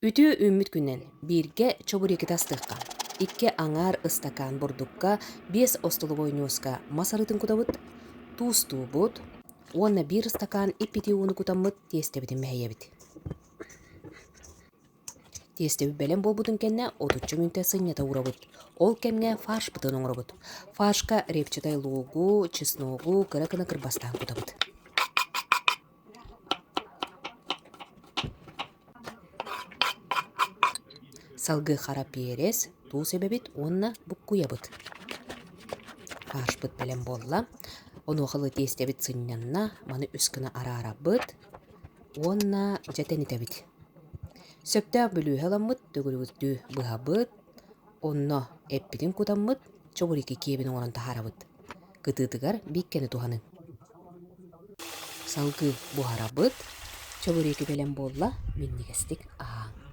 Үтүө үүммүт күнүнэн бииргэ чобуриэкитэ астыахха. Икки аҥаар ыстакаан бурдукка биэс остолобуой ньуоска мас арыытын кутабыт, туустуубут уонна биир ыстакаан ип-итии ууну кутаммыт тиэстэбитин мэһийэбит. Тиэстэбит бэлэм буолбутун кэннэ отучча мүнүүтэ сынньата уурабыт. Ол кэмҥэ фаршпытын оҥоробут. Фаршка репчатай луугу, чесногу кыра гына кырбастаан кутабыт. Салгыы хара перец, туус эбэбит уонна буккуйабыт. Фаршпыт бэлэм буолла. Онуоха ыла тиэстэбит сынньанна, маны үс гына араарабыт уонна дьэ тэнитэбит. Сөптөөх бүлүүһэ ыламмыт төгүрүктүү быһабыт, онно эппитин кутаммыт чобурики киэбин оҥорон таһаарабыт. Кытыытыгар бииккэни туһаныҥ. Салгыы буһарабыт, чобуреки бэлэм буолла, минньигэстик аһааҥ.